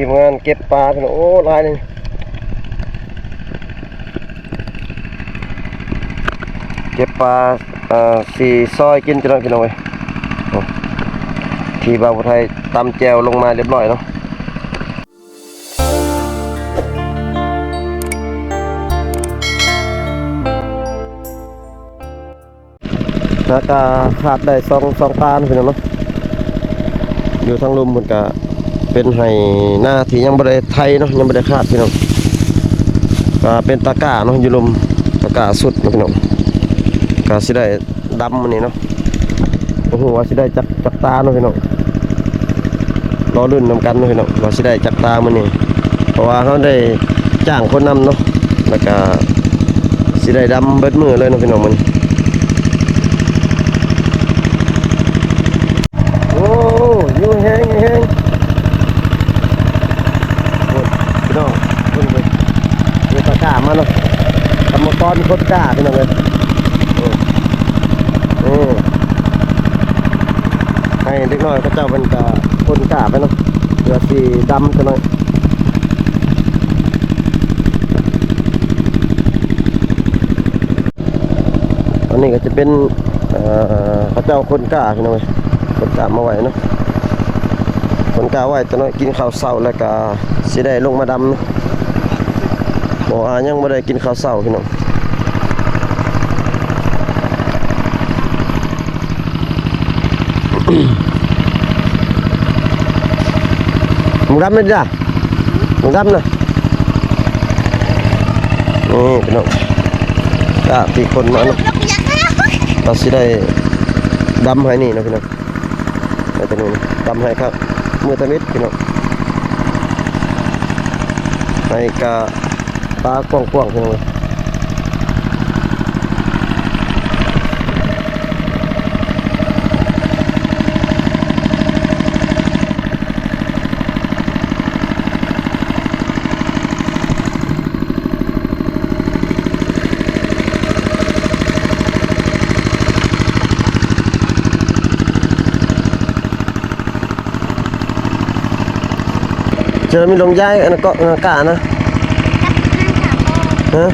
ທີມງານເກັບປາພີ່ນ້ອງ ໂອ້ ຫຼາຍເລີຍ ເກັບປາ ເອີ ຊິຊອຍກິນຈັກໜ້ອຍພີ່ນ້ອງເອີຍ ໂອ້ ທີ່ບ່າວຜູ້ໄທຕຳແຈ່ວລົງມາຮຽບຮ້ອຍເນາະ. ຫາກະຂາດໄດ້ສອງ ສອງຕານພີ່ນ້ອງເນາະ ຢູ່ທາງລຸ່ມພຸ້ນກະເປັນໄຮ່ນາທີ່ຍັງບໍ່ໄດ້ໄຖເນາະ ຍັງບໍ່ໄດ້ຂາດພີ່ນ້ອງ ກະເປັນຕາກ້າເນາະ ຢູ່ລຸ່ມຕາກ້າສຸດເນາະພີ່ນ້ອງ ກະຊິໄດ້ ດຳມື້ນີ້ເນາະ ບໍ່ຮູ້ວ່າຊິໄດ້ຈັກ ຈັກຕາເນາະພີ່ນ້ອງ ລໍລຸ້ນນຳກັນເນາະພີ່ນ້ອງ ວ່າຊິໄດ້ຈັກຕາມື້ນີ້ ເພາະວ່າເຮົາໄດ້ຈ້າງຄົນນຳເນາະ ແລ້ວກະຊິໄດ້ດຳເບິດມື້ເລີຍເນາະພີ່ນ້ອງ ມື້ນີ້ ໂອ້ ຢູ່ແຮງ ຢູ່ແຮງ ໂອ້ຍ ພີ່ນ້ອງ ເບິ່ງເບິ່ງ ມີປາກ້າມາເນາະ ກຳມະກອນຄົນກ້າພີ່ນ້ອງເອີຍ ໂອ້ ໂອ້ ໃຫ້ເດັກນ້ອຍເຂົາເຈົ້າເພິ່ນກະຄົນກ້າໄປເນາະ ເພື່ອຊິດຳຈັກໜ້ອຍ. ອັນນີ້ກໍຈະເປັນ ເອີ ເຂົາເຈົ້າຂົນກ້າພີ່ນ້ອງເອີຍ ຂົນກ້າມາໄວ້ເນາະ ຂົນກ້າໄວ້ ຕອນນີ້ກິນເຂົ້າເຊົ້າແລ້ວກໍຊິໄດ້ລົງມາດຳ ເພາະວ່າຍັງບໍ່ໄດ້ກິນເຂົ້າເຊົ້າພີ່ນ້ອງ. ໝາກດຳແມ່ນຈ້າ ໝາກດຳນະ ນີ້ພີ່ນ້ອງ ກະທີ່ຂົນມາເນາະ ກະຊິໄດ້ດຳໃຫ້ນີ້ນະພີ່ນ້ອງ ໄດ້ແຕ່ນີ້ດຳໃຫ້ຄັກ ມື້ທຳອິດພີ່ນ້ອງ ໃຫ້ກະ ປາກວ້າງໆ ພີ່ນ້ອງເອີຍ ເຈີມີລົງຍ້າຍອັນນັ້ນເກາະ ອັນນັ້ນກະນະ ຮະ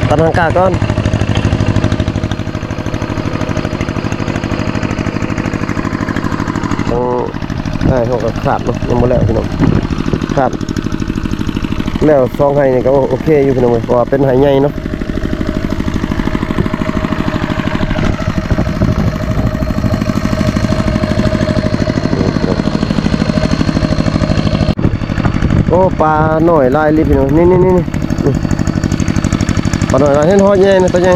ຕັດຫາງກາກ່ອນ ຕ້ອງ ໄຮ່ເຮົາກໍຂາດເນາະ ຍັງບໍ່ແລ້ວພີ່ນ້ອງ ຂາດແລ້ວສອງໄຮ່ນີ້ກໍໂອເຄຢູ່ພີ່ນ້ອງເອີຍ ເພາະວ່າເປັນໄຮ່ໃຫຍ່ເນາະ. ໂອ້ ປານ້ອຍຫຼາຍອີ່ຫຼີພີ່ນ້ອງ ນີ້ໆໆ ປານ້ອຍຫຼາຍ ເຫັນຮອຍໃຫຍ່ນະ ໂຕໃຫຍ່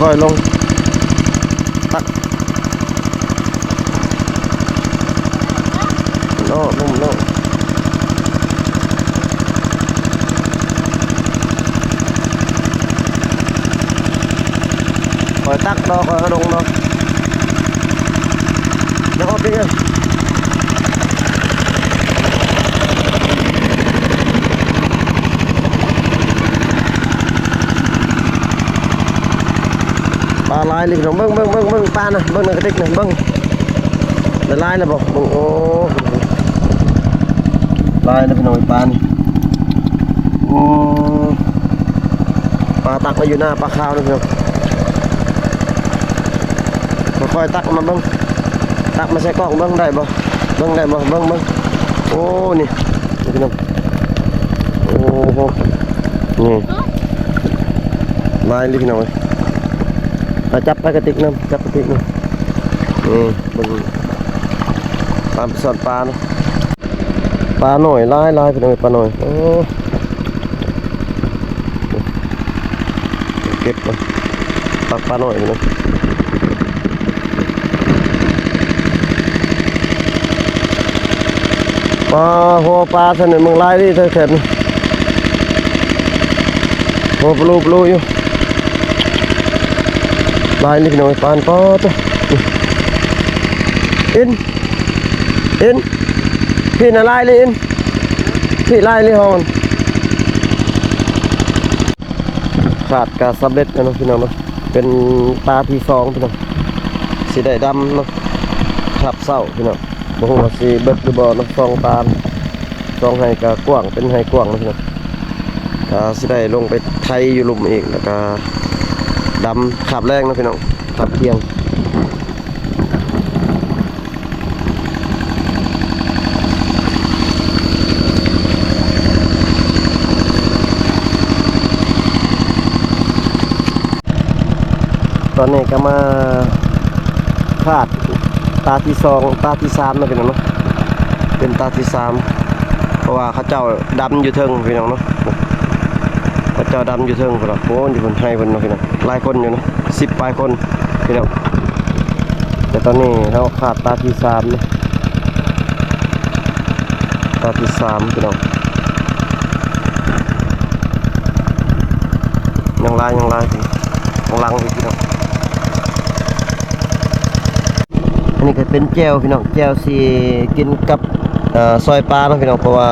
ຄ່ອຍໆລົງ ຕັກ ເນາະ ນຸ່ມເນາະ ຄ່ອຍຕັກເນາະ ຄ່ອຍເອົາລົງເນາະ ຍັງອອກອີກເອີ ປາຫຼາຍເລີຍພີ່ນ້ອງ ເບິ່ງ ເບິ່ງ ເບິ່ງ ເບິ່ງປານະ ເບິ່ງໃນກະຕິກນະ ເບິ່ງ ໄດ້ຫຼາຍແລ້ວບໍ່ ເບິ່ງ ໂອ້ ຫຼາຍແລ້ວພີ່ນ້ອງ ປານີ້ ໂອ້ ປາຕັກໄວ້ຢູ່ໜ້າປາຂາວນະພີ່ນ້ອງ ຄ່ອຍໆຕັກມາເບິ່ງ ຕັກມາໃສ່ກ້ອງເບິ່ງໄດ້ບໍ່ ເບິ່ງໄດ້ບໍ່ ເບິ່ງ ເບິ່ງ ໂອ້ ນີ້ ນີ້ພີ່ນ້ອງ ໂອ້ໂຫ ນີ້ ຫຼາຍອີ່ຫຼີພີ່ນ້ອງເອີຍ ເອົາຈັບປາກະຕິກນຳ ຈັບກະຕິກນຳ ນີ້ເບິ່ງ ຕາມໄປຊ່ອນປາເນາະ ປານ້ອຍຫຼາຍໆ ພີ່ນ້ອງເອີຍ ປານ້ອຍ ໂອ້ ເກັບເນາະ ຕັກປານ້ອຍພີ່ນ້ອງ ປາ ຫົວປາຊັ້ນນີ້ມັນຫຼາຍດີແທ້ໆ ນີ້ ຫົວປະລູປະລູຢູ່ ຫຼາຍອີ່ຫຼີພີ່ນ້ອງ ປານ ປາດ ອິນ ອິນ ພີ້ນະ ຫຼາຍອີ່ຫຼີ ອິນ ພີ້ ຫຼາຍອີ່ຫຼີ ຫ້ອງ ຂາດກະສຳເລັດແລ້ວເນາະພີ່ນ້ອງເນາະ ເປັນຕາທີສອງພີ່ນ້ອງ ຊິໄດ້ດຳເນາະ ຮັບເຊົ້າພີ່ນ້ອງ ບໍ່ຮູ້ວ່າຊິເບິດຫຼືບໍ່ເນາະ ສອງຕາ ສອງໄຮ່ກະກວ້າງ ເປັນໄຮ່ກວ້າງເນາະ ກະຊິໄດ້ລົງໄປໄຖຢູ່ລຸ່ມອີກ ແລ້ວກະດຳຄາບແລງເນາະພີ່ນ້ອງ ຄາບທ່ຽງ. ຕອນນີ້ກໍມາຄາດຕາທີສອງ ຕາທີສາມເນາະພີ່ນ້ອງເນາະ ເປັນຕາທີສາມ ເພາະວ່າເຂົາເຈົ້າດຳຢູ່ເທິງພີ່ນ້ອງເນາະ ເຂົາເຈົ້າດຳຢູ່ເທິງພຸ້ນລະ ໂອ້ ຢູ່ພຸ້ນໄຮ່ເພິ່ນເນາະພີ່ນ້ອງ ຫຼາຍຄົນຢູ່ເນາະ ສິບປາຍຄົນພີ່ນ້ອງ ແຕ່ຕອນນີ້ເຮົາຄາດຕາທີສາມເນາະ ຕາທີສາມພີ່ນ້ອງ ຍັງຫຼາຍ ຍັງຫຼາຍ ຂ້າງຫຼັງອີກພີ່ນ້ອງ. ອັນນີ້ກໍເປັນແຈ່ວພີ່ນ້ອງ ແຈ່ວຊິກິນກັບ ເອີ ຊອຍປາເນາະພີ່ນ້ອງ ເພາະວ່າ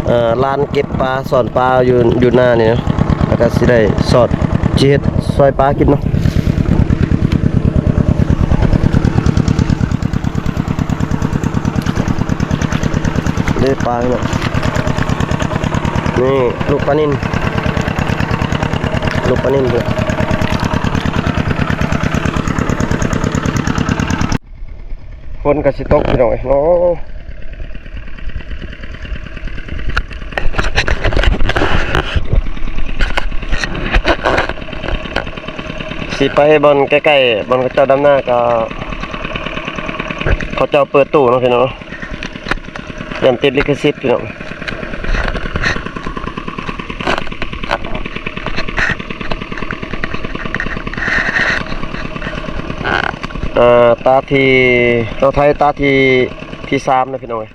ເອີ ຫຼານເກັບປາ ຊ້ອນປາຢູ່ ຢູ່ນານີ້ເນາະ ແລ້ວກໍຊິໄດ້ຊອດ ຊິເຮັດຊອຍປາກິນເນາະ. ເດ້ປາເນາະ ນີ້ລູກປານິນ ລູກປານິນເດ້ ຝົນກໍຊິຕົກພີ່ນ້ອງເອີຍເນາະ. ຊິໄປບ່ອນໃກ້ໆ ບ່ອນເຂົາເຈົ້າດຳນາກໍ ເຂົາເຈົ້າເປີດຕູ້ເນາະພີ່ນ້ອງເນາະ ຢ້ານຕິດລິຂະສິດພີ່ນ້ອງ. ເອີ ຕາທີ່ ເຮົາໄຖຕາທີ່ ທີສາມນະພີ່ນ້ອງເອີຍ.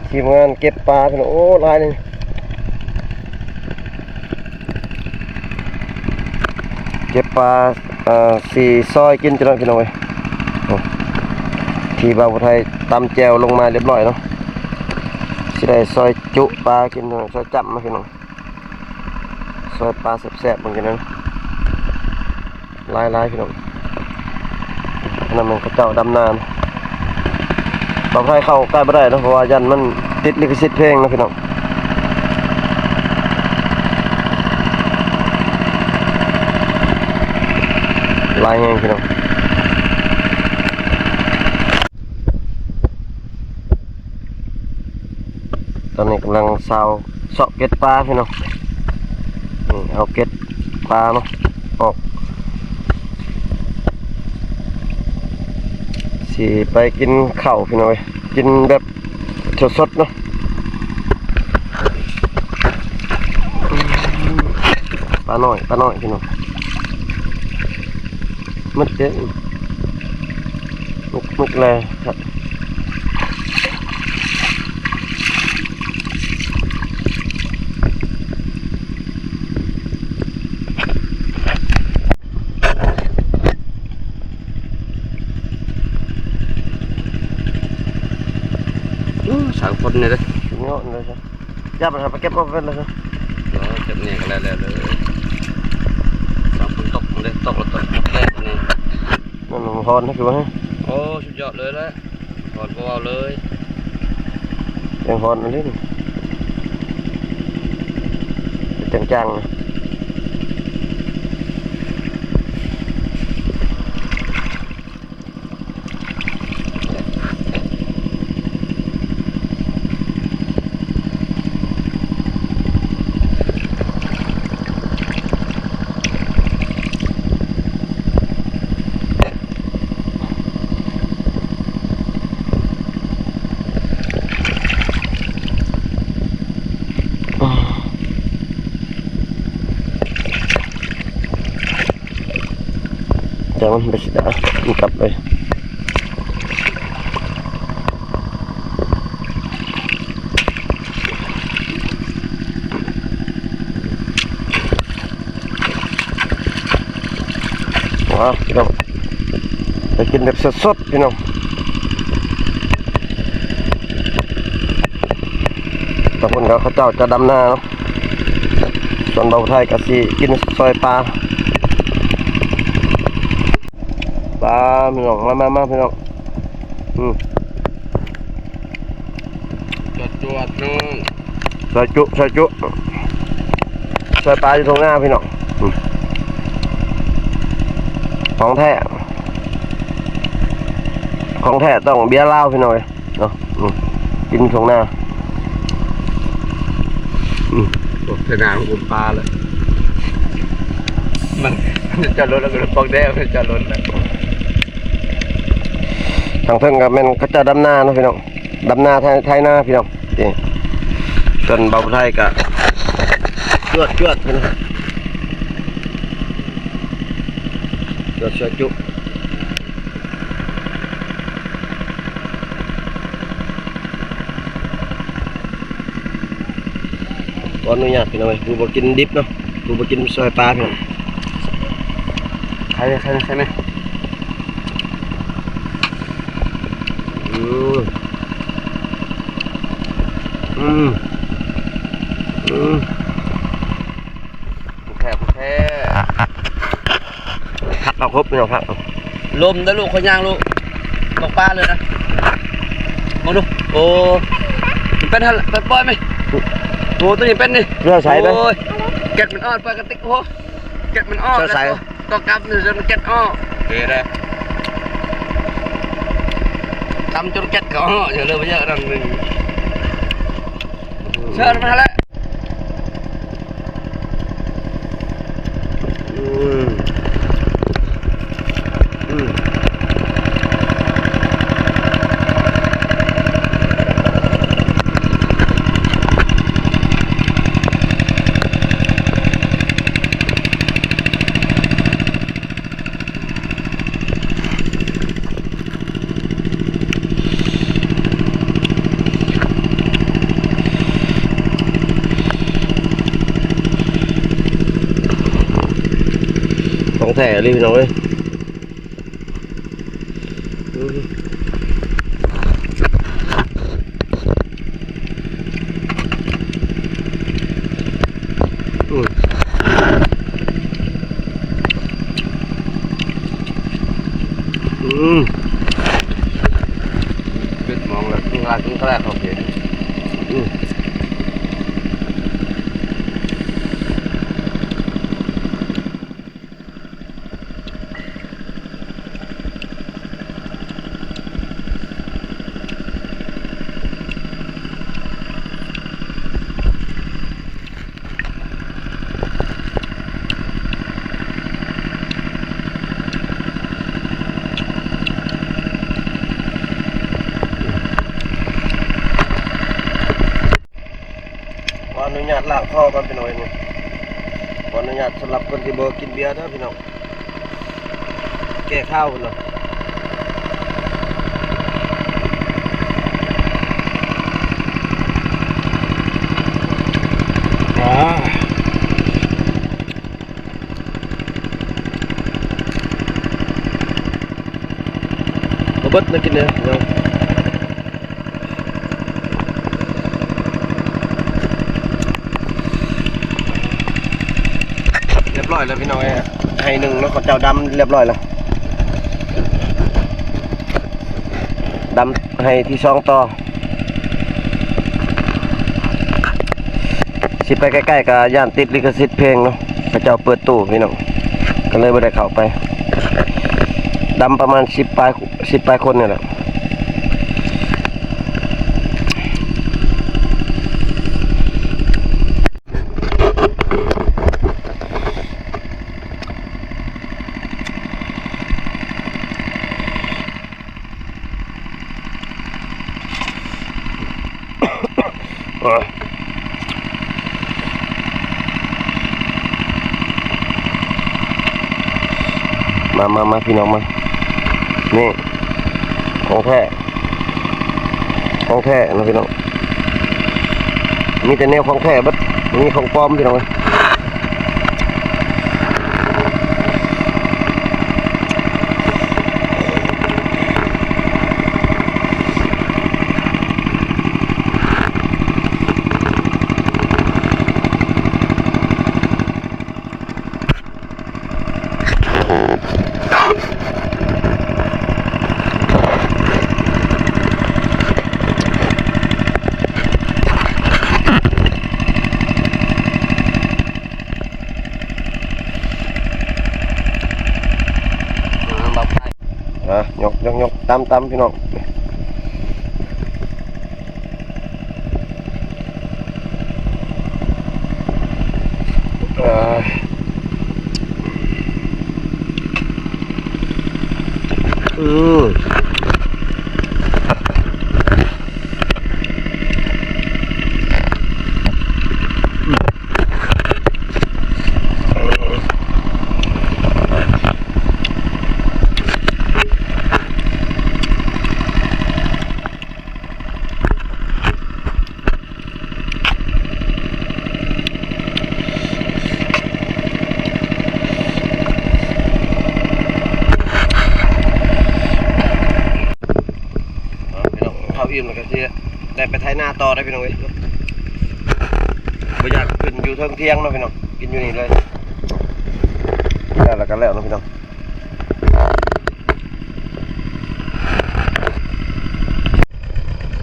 ທີມງານເກັບປາພີ່ນ້ອງ ໂອ້ ຫຼາຍເລີຍ ເກັບປາ ເອີ ຊິຊອຍກິນຈັກໜ້ອຍພີ່ນ້ອງເອີຍ. ໂອ້ ທີ່ບ່າວຜູ້ໄທຕຳແຈ່ວລົງມາລຽບລ້ອຍເນາະ ຊິໄດ້ຊອຍຈຸປາກິນ ຊອຍຈ້ຳມາພີ່ນ້ອງ. ຊອຍປາແຊບໆ ເບິ່ງກັນນະ ຫຼາຍໆ ພີ່ນ້ອງ. ອັນນັ້ນແມ່ນເຂົາເຈົ້າດຳນານະ ບ່າວໄທເຂົ້າໃກ້ບໍ່ໄດ້ເນາະ ເພາະວ່າຢ້ານມັນຕິດລິຂະສິດເພງນະພີ່ນ້ອງ ຫຼາຍແຮງພີ່ນ້ອງ. ຕອນນີ້ກຳລັງຊາວເຊາະເກັບປາພີ່ນ້ອງ ນີ້ເອົາເກັບປາເນາະອອກ ຊິໄປກິນເຂົ້າພີ່ນ້ອງເອີຍ ກິນແບບສົດໆ ເນາະ. ປານ້ອຍ ປານ້ອຍພີ່ນ້ອງ ໝົດເດ້ ໝົດ ໝົດແລ້ວ. ໂອ້ ຊ່າງຝົນນີ້ເດ້ ສຸດຍອດເລີຍ ຢ່າໄປຫາໄປເກັບເອົາເປັນເລີຍ ເອີ ເກັບນີ້ກໍແລ້ວໆ ເລີຍ ຊ່າງຝົນຕົກເດ້ ຕົກແລ້ວຕົກແລ້ວນີ້ ມັນຮ້ອນຄືວ່າ ໂອ້ ສຸດຍອດເລີຍແຫຼະ. ຮອດບໍ່ເວົ້າເລີຍ ແຮງຮ້ອນອີ່ຫຼີນີ້ ເປັນຈັ່ງຈັ່ງ. ຈັ່ງມັນໄປຊິດາ ມັນກັບເລີຍ. ວ້າວ ພີ່ນ້ອງ ໄປກິນແບບສົດໆ ພີ່ນ້ອງ. ຕາພຸ້ນກໍເຂົາເຈົ້າຈະດຳນາເນາະ. ຕອນເບົາໄທກໍຊິກິນຊອຍປາ ປາພີ່ນ້ອງ ມາ ມາ ມາ ພີ່ນ້ອງ ອືມ ຈວດໆ ນ້ອງ ຊອຍຈຸ ຊອຍຈຸ ຊອຍປາຢູ່ທົ່ງນາພີ່ນ້ອງ ອືມ ຂອງແທ້ ຂອງແທ້ຕ້ອງເບຍລາວພີ່ນ້ອງເອີຍ. ເນາະ ອືມ ກິນທົ່ງນາ ອືມ ໂອ້ ສະໜາມກົມປາແລ້ວ ມັນ ມັນຈອດລົດແລ້ວ ກໍປອກແດກ ມັນຈອດລົດແລ້ວ ທາງເທິງກໍແມ່ນເຂົາເຈົ້າດຳນາເນາະພີ່ນ້ອງ ດຳນາໄຖ ໄຖນາພີ່ນ້ອງ ນີ້ ສ່ວນເບົາໄທກໍຈວດໆ ພີ່ນ້ອງ ຈວດຊອຍຈຸ. ຂໍອະນຸຍາດພີ່ນ້ອງເອີຍ ຜູ້ບໍ່ກິນດິບເນາະ ຜູ້ບໍ່ກິນຊອຍປາພີ່ນ້ອງ ໃຄແດ່ ໃຄແດ່ ໃຄແດ່ ອືມ ອືມ ອືມ. ແທ້ ແທ້ ຜັກເອົາຄົບພີ່ນ້ອງ ຜັກ ລົມເດີລູກ ຂ້ອຍຍ່າງລູກ ຕົກປາເລີຍນະ ມາດູ ໂອ້ ເປັນຫັ້ນ ໄປປ່ອຍໄໝ ໂອ້ ໂຕນີ້ເປັນນີ້ ເລືອດໃສເດີ ໂອ້ຍ ແກັດມັນອອກ ປາກະຕິກ ໂອ້ ແກັດມັນອອກ ເລືອດໃສ ຕໍ່ກັບນີ້ ແກັດອອກ ເດ້ ຕຳຈົນແກັດກໍອອກ ເລີຍບໍ່ເຍອະນັ້ນໜຶ່ງ ເຊີນມາແລ້ວ. ອືມ ອືມ ຂອງແທ້ອີ່ຫຼີພີ່ນ້ອງເອີຍ ອືມ ອືມ ອືມ ເປັດມອງແລ້ວກິນກະລາກິນກະແລເຂົາເປັນ ອືມ. ຂໍອະນຸຍາດລ້າງຄໍກ່ອນພີ່ນ້ອງເອີຍ ຂໍອະນຸຍາດສຳລັບຄົນທີ່ບໍ່ກິນເບຍເດີພີ່ນ້ອງ ແກ້ຄາວພຸ້ນເນາະ ອາ ບໍ່ເບິດແນວກິນເດີພີ່ນ້ອງ. ຮຽບຮ້ອຍແລ້ວພີ່ນ້ອງເອີຍ ໄຮ່ໜຶ່ງເນາະ ເຂົາເຈົ້າດຳຮຽບຮ້ອຍແລ້ວ ດຳໄຮ່ທີສອງຕໍ່ ຊິໄປໃກ້ໆ ກໍຢ້ານຕິດລິຂະສິດເພງເນາະ ເຂົາເຈົ້າເປີດຕູ້ພີ່ນ້ອງ ກໍເລີຍບໍ່ໄດ້ເຂົ້າໄປ ດຳປະມານສິບປາຍ ສິບປາຍຄົນນີ້ແຫຼະ. ມາ ມາ ມາ ພີ່ນ້ອງມາ ນີ້ ຂອງແທ້ ຂອງແທ້ເນາະພີ່ນ້ອງ ມີແຕ່ແນວຂອງແທ້ເບິດ ບໍ່ມີຂອງປອມພີ່ນ້ອງເອີຍ. ອ່ະ ຍົກໆໆ ຕຳໆ ພີ່ນ້ອງ ເອີ ອືມ. ເອົາ ພີ່ນ້ອງ ເຂົ້າອີ່ມແລ້ວກໍຊິໄດ້ໄປໄຖນາຕໍ່ເດີພີ່ນ້ອງເອີຍ. ບໍ່ຢາກຂຶ້ນຢູ່ເທິງທຽງເນາະພີ່ນ້ອງ ກິນຢູ່ນີ້ເລີຍ. ແລ້ວ ແລ້ວກໍແລ້ວເນາະພີ່ນ້ອງ.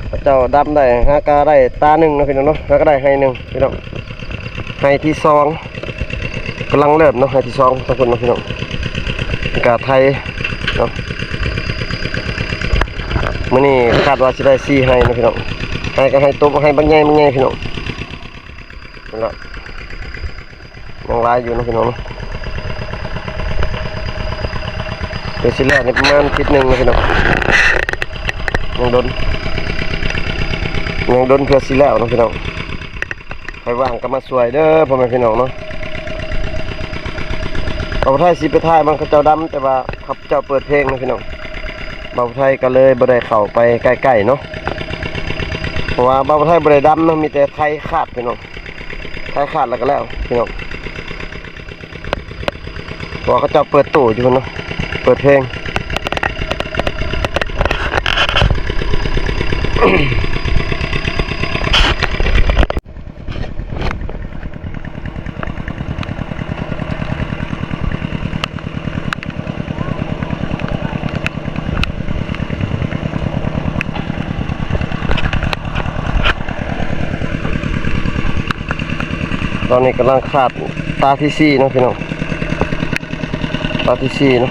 ເຂົາເຈົ້າດຳໄດ້ ຫາກະໄດ້ຕາໜຶ່ງເນາະພີ່ນ້ອງເນາະ ຫາກະໄດ້ໄຮ່ໜຶ່ງພີ່ນ້ອງ ໄຮ່ທີສອງກຳລັງເລີ່ມເນາະ ໄຮ່ທີສອງທາງພຸ້ນເນາະພີ່ນ້ອງ ກະໄຖເນາະ. ມື້ນີ້ຄາດວ່າຊິໄດ້ສີ່ໄຮ່ເນາະພີ່ນ້ອງ ໄຮ່ກະໄຮ່ໂຕ ໄຮ່ບັກໃຫຍ່ ບັກໃຫຍ່ພີ່ນ້ອງ ນັ້ນລະ. ຍັງຫຼາຍຢູ່ເນາະພີ່ນ້ອງເນາະ ດຽວຊິແລ້ວໃນປະມານທິດໜຶ່ງເນາະພີ່ນ້ອງ ຍັງດົນ ຍັງດົນເພື່ອຊິແລ້ວເນາະພີ່ນ້ອງ. ໃຜວ່າງກໍມາຊ່ວຍເດີພໍ່ແມ່ພີ່ນ້ອງເນາະ. ເອົາໄທຊິໄປຖ່າຍມັນເຂົາເຈົ້າດຳ ແຕ່ວ່າ ເຂົາເຈົ້າເປີດເພງເນາະພີ່ນ້ອງ ບ່າວໄທກໍເລີຍບໍ່ໄດ້ເຂົ້າໄປໃກ້ໆເນາະ ເພາະວ່າບ່າວໄທບໍ່ໄດ້ດຳເນາະ ມີແຕ່ໄຖຄາດພີ່ນ້ອງ ໄຖຄາດແລ້ວກໍແລ້ວພີ່ນ້ອງ ເພາະວ່າເຂົາເຈົ້າເປີດຕູ້ຢູ່ພຸ້ນເນາະ ເປີດເພງ. ຕອນນີ້ກຳລັງຄາດຕາທີສີ່ເນາະພີ່ນ້ອງ ຕາທີສີ່ເນາະ.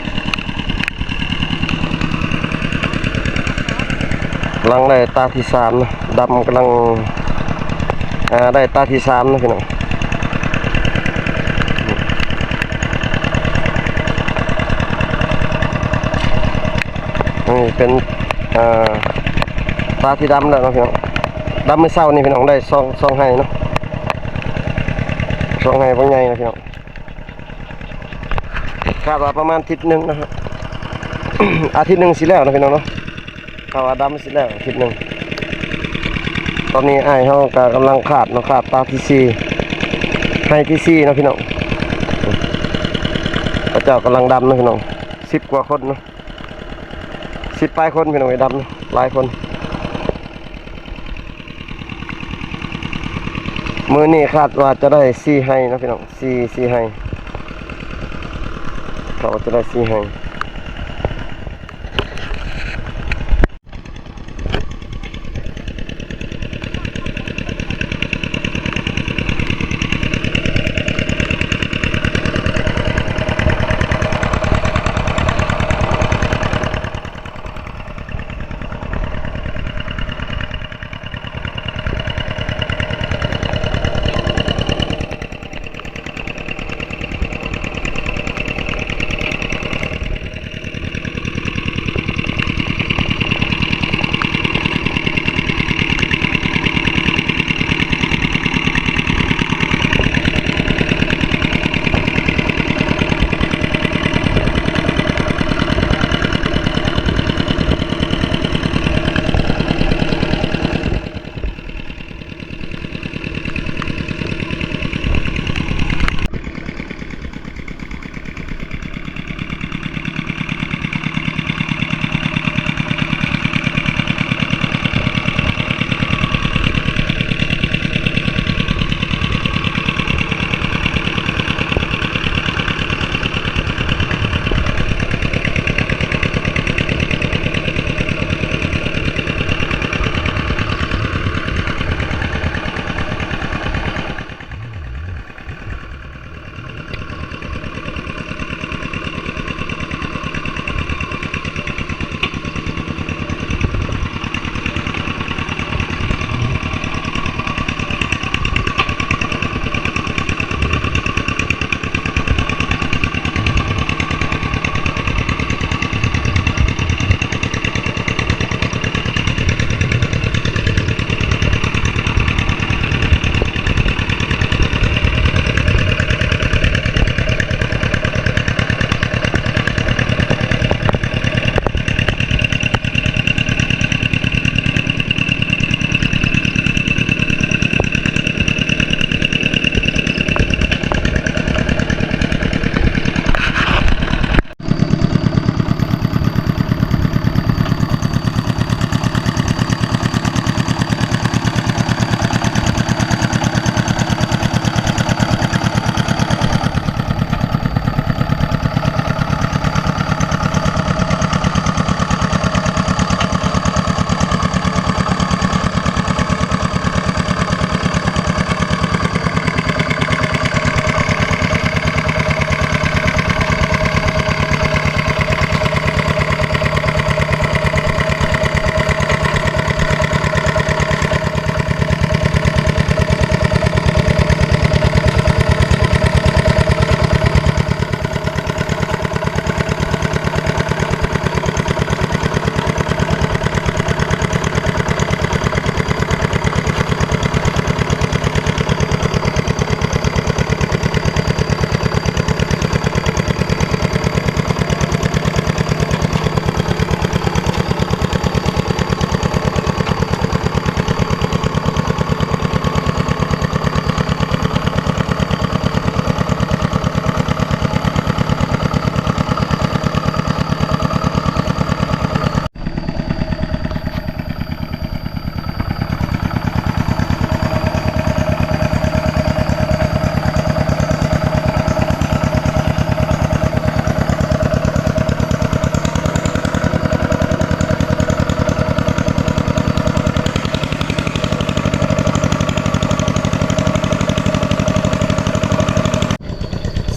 ກຳລັງໄດ້ຕາທີສາມນະ ດຳກຳລັງ ອ່າ ໄດ້ຕາທີສາມນະພີ່ນ້ອງ. ນີ້ເປັນ ອ່າ ຕາທີ່ດຳແລ້ວເນາະພີ່ນ້ອງ ດຳມື້ເຊົ້ານີ້ພີ່ນ້ອງ ໄດ້ສອງ ສອງໄຮ່ເນາະ ສອງໄຮ່ບໍ່ໃຫຍ່ນະພີ່ນ້ອງ. ຄາດວ່າປະມານທິດໜຶ່ງນະ ອາທິດໜຶ່ງຊິແລ້ວນະພີ່ນ້ອງເນາະ ຄາດວ່າດຳຊິແລ້ວອາທິດໜຶ່ງ. ຕອນນີ້ອ້າຍເຮົາກໍກຳລັງຄາດເນາະ ຄາດຕາທີສີ່ ໄຮ່ທີສີ່ເນາະພີ່ນ້ອງ ເຂົາເຈົ້າກຳລັງດຳເນາະພີ່ນ້ອງ ສິບກວ່າຄົນເນາະ ສິບປາຍຄົນພີ່ນ້ອງ ດຳຫຼາຍຄົນ. ມື້ນີ້ຄາດວ່າຈະໄດ້ສີ່ໄຮ່ເນາະພີ່ນ້ອງ ສີ່ ສີ່ໄຮ່ ຄາດວ່າຈະໄດ້ສີ່ໄຮ່. ເ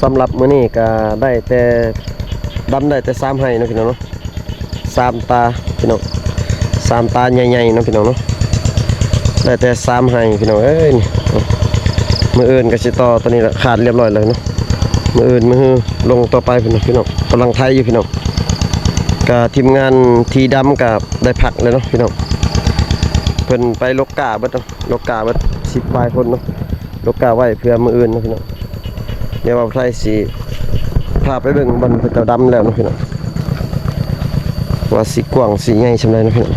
ສຳລັບມື້ນີ້ກໍໄດ້ແຕ່ ດຳໄດ້ແຕ່ສາມໄຮ່ເນາະພີ່ນ້ອງເນາະ ສາມຕາພີ່ນ້ອງ ສາມຕາໃຫຍ່ໆເນາະພີ່ນ້ອງເນາະ ໄດ້ແຕ່ສາມໄຮ່ພີ່ນ້ອງເອີຍ. ມື້ອື່ນກໍຊິຕໍ່ ຕອນນີ້ລະຂາດຮຽບຮ້ອຍແລ້ວເນາະ ມື້ອື່ນມື້ຮືລົງຕໍ່ໄປພຸ້ນນະພີ່ນ້ອງ ກຳລັງໄຖຢູ່ພີ່ນ້ອງ. ກະທີມງານທີ່ດຳກະໄດ້ພັກແລ້ວເນາະພີ່ນ້ອງ ເພິ່ນໄປລົກກ້າເບິດເນາະ ລົກກ້າເບິດສິບປາຍຄົນເນາະ ລົກກ້າໄວ້ເພື່ອມື້ອື່ນເນາະພີ່ນ້ອງ. ດຽວບ່າວໄທຊິພາໄປເບິ່ງບ່ອນເຂົາເຈົ້າດຳແລ້ວເນາະພີ່ນ້ອງ ວ່າຊິກວ້າງຊິໃຫຍ່ສ່ຳໃດເນາະພີ່ນ້ອງ.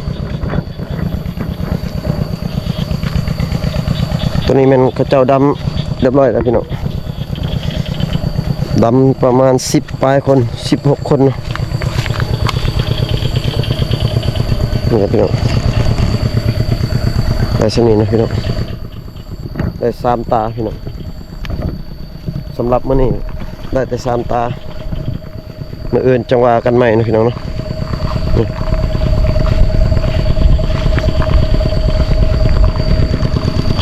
ຕົວນີ້ແມ່ນເຂົາເຈົ້າດຳຮຽບຮ້ອຍແລ້ວພີ່ນ້ອງ ດຳປະມານສິບປາຍຄົນ ສິບຫົກຄົນເນາະ. ນີ້ລະພີ່ນ້ອງ ໄດ້ສ່ຳນີ້ນະພີ່ນ້ອງ ໄດ້ສາມຕາພີ່ນ້ອງ. ສຳລັບມື້ນີ້ໄດ້ແຕ່ສາມຕາ ມື້ອື່ນຈັ່ງວ່າກັນໃໝ່ເນາະພີ່ນ້ອງເນາະ.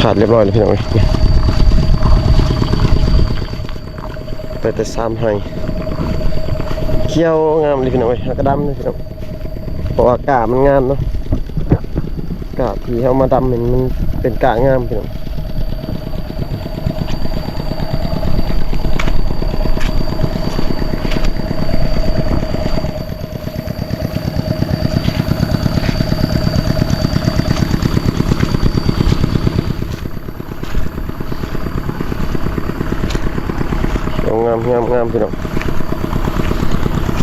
ຂາດຮຽບຮ້ອຍແລ້ວພີ່ນ້ອງເອີຍ ໄດ້ແຕ່ສາມໄຮ່ ຂຽວງາມເລີຍພີ່ນ້ອງເອີຍ ຫາກະດຳເລີຍພີ່ນ້ອງ ເພາະວ່າກ້າມັນງາມເນາະ ກ້າທີ່ເຮົາມາດຳນີ້ມັນເປັນກ້າງາມພີ່ນ້ອງ. ງາມ ງາມ ງາມພີ່ນ້ອງ.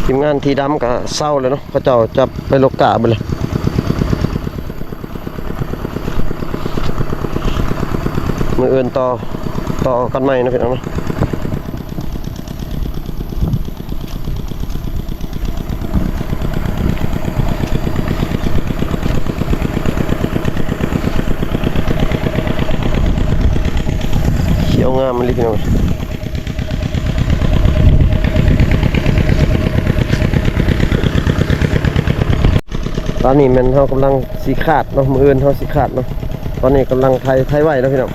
ທີມງານທີ່ດຳກະເຊົາແລ້ວເນາະ ເຂົາເຈົ້າຈັບໄປລົກກ້າເບິດແລ້ວ. ມື້ອື່ນຕໍ່ ຕໍ່ກັນໃໝ່ເນາະພີ່ນ້ອງເນາະ. ຂຽວງາມອີ່ຫຼີພີ່ນ້ອງ. ຕອນນີ້ແມ່ນເຮົາກຳລັງຊິຄາດເນາະ ມື້ອື່ນເຮົາຊິຄາດເນາະ. ຕອນນີ້ກຳລັງໄຖ ໄຖໄວ້ເນາະພີ່ນ້ອງ.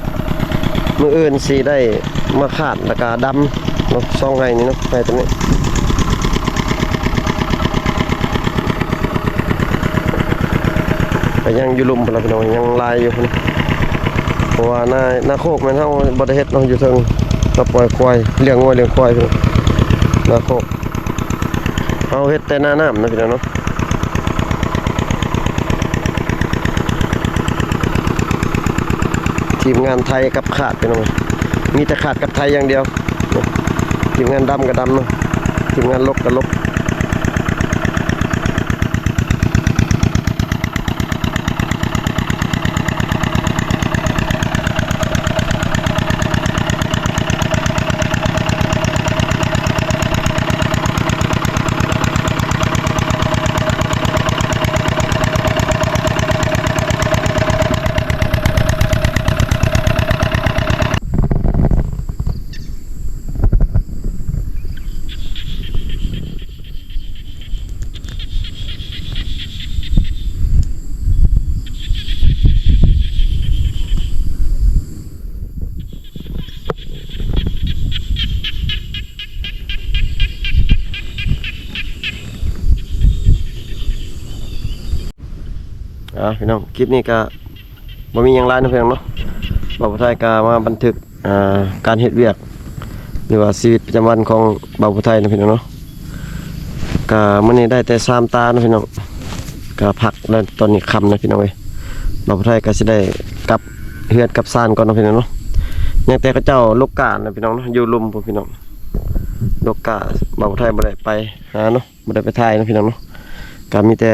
ມື້ອື່ນຊິໄດ້ມາຄາດ ແລ້ວກະດຳເນາະ ສອງໄຮ່ນີ້ເນາະ ໄຮ່ຕົວນີ້. ກະຍັງຢູ່ລຸ່ມພຸ້ນລະພີ່ນ້ອງ ຍັງຫຼາຍຢູ່ພຸ້ນ ເພາະວ່ານາ ນາໂຄກແມ່ນເຮົາບໍ່ໄດ້ເຮັດເນາະ ຢູ່ເທິງ ເຮົາປ່ອຍຄວາຍ ລ້ຽງງົວລ້ຽງຄວາຍພຸ້ນ ນາໂຄກ. ເຮົາເຮັດແຕ່ໜ້ານ້ຳເນາະພີ່ນ້ອງເນາະ. ທີມງານໄຖກັບຄາດພີ່ນ້ອງ ມີແຕ່ຄາດກັບໄຖຢ່າງດຽວ. ທີມງານດຳກະດຳເນາະ ທີມງານລົກກະລົກ. ອ່າ ພີ່ນ້ອງ ຄລິບນີ້ກະບໍ່ມີຫຍັງຫຼາຍເນາະພີ່ນ້ອງເນາະ. ບ່າວຜູ້ໄທກະມາບັນທຶກ ອ່າ ການເຮັດວຽກ ຫຼືວ່າຊີວິດປະຈຳວັນຂອງບ່າວຜູ້ໄທເນາະພີ່ນ້ອງເນາະ. ກະມື້ນີ້ໄດ້ແຕ່ສາມຕາເນາະພີ່ນ້ອງ ກະພັກແລ້ວ ຕອນນີ້ຄ່ຳນະພີ່ນ້ອງເອີຍ. ບ່າວຜູ້ໄທກະຊິໄດ້ກັບເຮືອນກັບຊານກ່ອນເນາະພີ່ນ້ອງເນາະ. ຍັງແຕ່ເຂົາເຈົ້າລົກກ້ານະພີ່ນ້ອງເນາະ ຢູ່ລຸ່ມພຸ້ນພີ່ນ້ອງ ລົກກ້າ. ບ່າວຜູ້ໄທບໍ່ໄດ້ໄປຫາເນາະ ບໍ່ໄດ້ໄປຖ່າຍເນາະພີ່ນ້ອງເນາະ. ກະມີແຕ່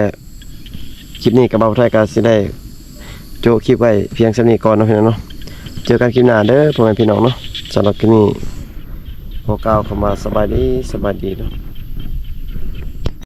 ຄລິບນີ້ກະບ່າວຜູ້ໄທກະຊິໄດ້ໂຈະຄລິບໄວ້ພຽງສ່ຳນີ້ກ່ອນເນາະພີ່ນ້ອງເນາະ. ເຈີກັນຄລິບໜ້າເດີພໍ່ແມ່ພີ່ນ້ອງເນາະ. ສຳລັບຄລິບນີ້ຂໍກ່າວຄຳວ່າສະບາຍດີ ສະບາຍດີເນາະ.